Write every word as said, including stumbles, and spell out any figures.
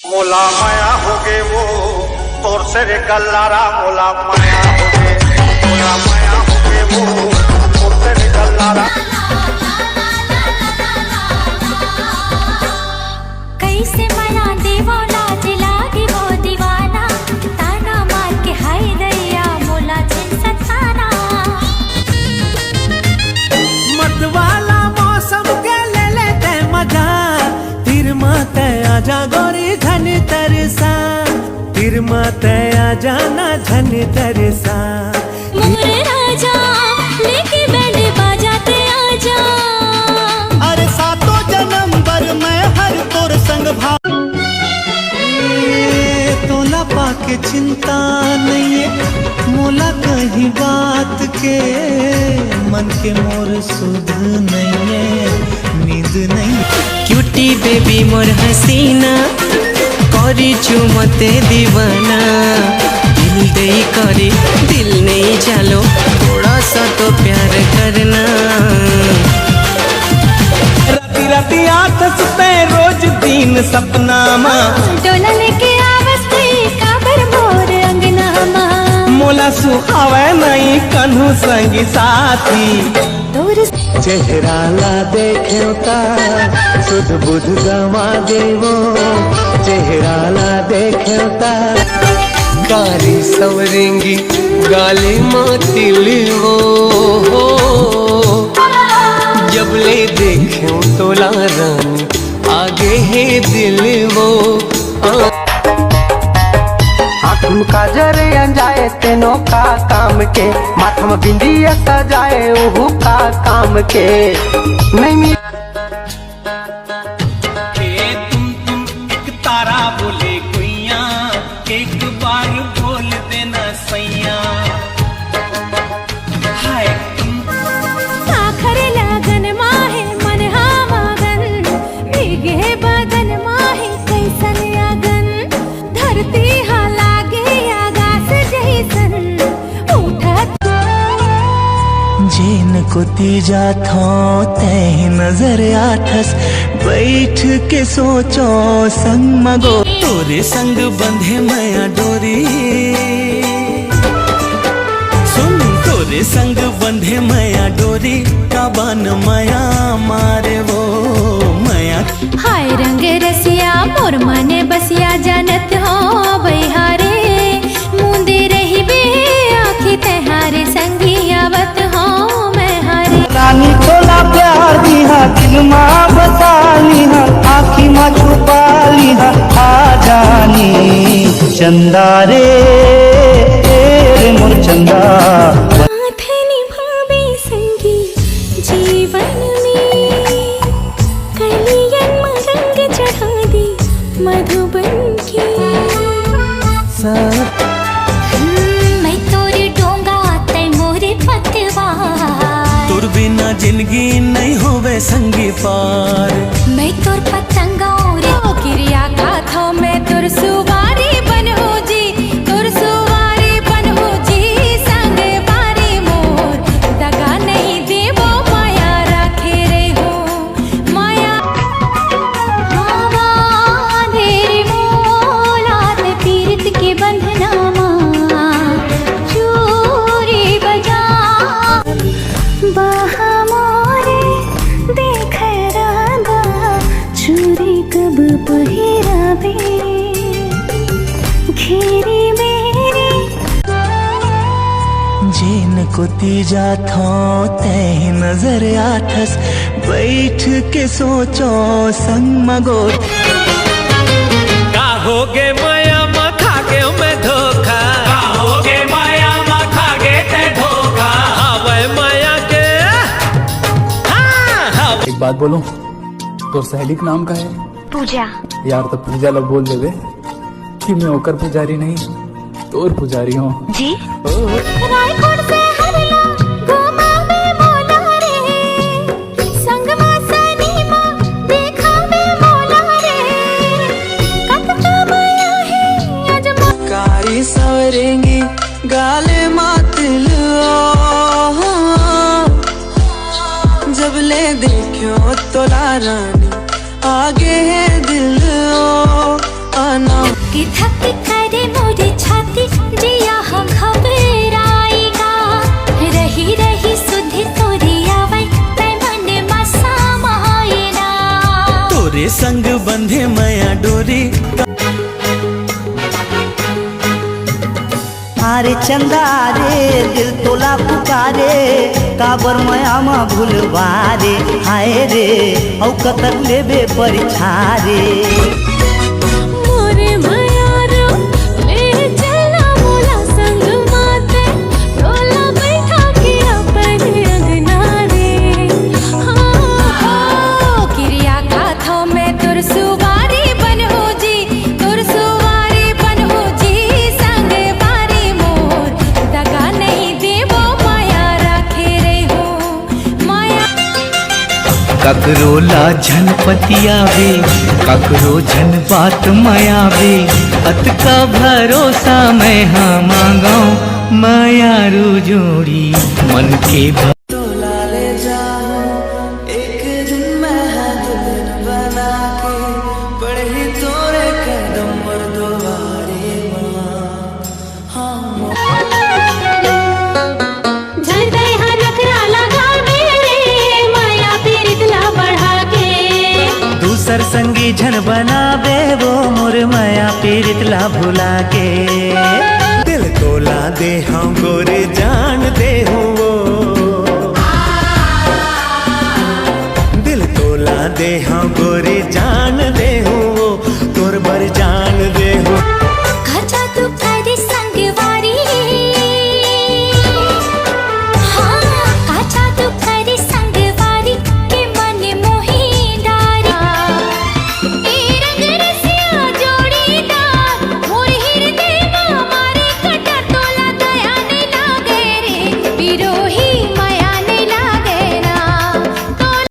मोला माया होगे वो तोर से रे गल्लारा, मोला माया होगे, मोला माया होगे वो तोर से रे गल्लारा। कैसे मना देवो लाज लागे वो दीवाना, ताना मार के हाय दैया मोला झिन सताना। मत वाला मौसम के ले लेते मजा। तीर माते आजा गोरी झन तरसा। तीर माते आजा ना झन तरसा। मोर राजा लेके बैंड बाजा ते आजा। अरे सातों जन्म बर मैं हर तोर संग भा। ए, तोला पाके चिंता नइये, मोला कहीं बात के, मन के मोर सुध नइये, नींद नइये। क्यूटी बेबी मोर हसीना, करी चुमते दीवाना। दिल दे करी, दिल नहीं चालो, थोड़ा सा तो प्यार करना। राती राती आथस ते रोज दिन सपना मा। डोला लेके आवस ते काबर मोर अंगना मा। मोला सुहावे नहीं कन्हू संगी साथी। तोर चेहरा ला देखेव ता सुध बुध गवा देवो। चेहरा ला देखेव ता कारी सवरेंगी गाली माँ तिल वो। जब ले देखेव तोला रानी आगे है दिल वो। आ आँख में काजर अंजाए तेनो का काम के, माथा में बिंदिया सजाए ओहू का काम के। नहीं मी ए तुम तुम एक तारा बोले गुइया, एक बार बोल देना सैया। हाय तुम आखर लगन माहे मन हा मगन, भीगे बदन माहे कैसन अगन, धरती हा लागे आगास जैसन उठत। जेन कोती जाथो तैं नजर आथस, बैठ के सोचो संग मगो। तोरे संग बंधे मया डोरी, सुन तोरे संग बंधे मया डोरी, काबन मया मारे वो मया। हाय रंग रसिया मोर मन बसिया जानत हो बैहारे, मुंदे रहिबे आँखी तैहारे संगी आवत हो मैं हारे। रानी तोला प्यार दिहा, दिल मा बसा लिहा, आँखी मा छुपा लिहा, आ जानी चंदा रे, रे मोर चंदा। साथ निभावे संगी जीवन में, कलियन मा रंग चढ़ा दे मधुबन के। हम्म, मैं तोरे डोंगा तै मोरे पतवार। तोर बिना जिंदगी नहीं होवे संगी पार। मैं तोर पतंगा रे, ओ किरिया खाथो मैं तोर सुवारी बनहूँ जी, तोर सुवारी बनहूँ जी, संग बारी मोर दगा नहीं देवो, माया राखे रहो, माया। बाबा तेरी मोलात पीरत के बंधना मा, चूरी बजा। बाहा मोरे देख रांदा, चूरी कब पहिराबे, घेरी मेरे। जेन कोती जाथो तैं नजर आथस, बैठ के सोचो संग मगो। का होगे माया मा खा गेंव मैं धोखा? का होगे माया मा खा गे तैं धोखा? हवय माया के, हाँ, हवय। एक बात बोलूं, तोर सहेली के नाम का है? पूजा। यार, तो पूजा ला बोल देवे कि मैं ओकर पुजारी नहीं, तोर पुजारी हूँ। जी? रायपुर से हरला घुमावे मोला रे, संग मा सनीमा देखावे मोला रे, कतका माया हे अजमा। कारी सवरेंगी गाले मातिल ओ, जब ले देख्यो तोला रानी आगे है दिल ओ, आन धक करे मोर छाती, जिया ह घबराएगा। रही रही सुध तोरे आवै, तै मन म समाए ना। तोरे संग बंधे मया डोरी। आरे चंदा रे, दिल तोला पुकारे, काबर मया म भूलवा रे। हाय रे, अउ कतक लेबे परिछा रे। मोरे मया रो, ले चला मोला संग माते, तोला बैठा के अपन अंगना रे। हाँ, हो, किरिया खाथो मैं तोर सुवारी बनहूँ जी, तोर सुवारी बनहूँ जी, संग बारी मोर दगा नहीं देबो, मया राखे रहो, मया। ककरो ला झन पतियावे, ककरो झन बात मयावे, अतका भरोसा मैं हा मांगव, मयारू जोड़ी मन के भ- तोला ले जाहूं एक दिन मैं हा दुल्हन बना के, पड़ही तोरे कदम मोर दुवारी मां। हाँ, झन तैं हा नखरा लगाबे रे, मया पीरित ला बढ़ा के। दूसर संगी झन बनाबे वो मोर मया पीरित ला भुला के। दिल तोला दे हूँ गोरी जान दे हूँ वो, दिल तोला दे हूँ गोरी जान दे हूँ वो, तोर बर जान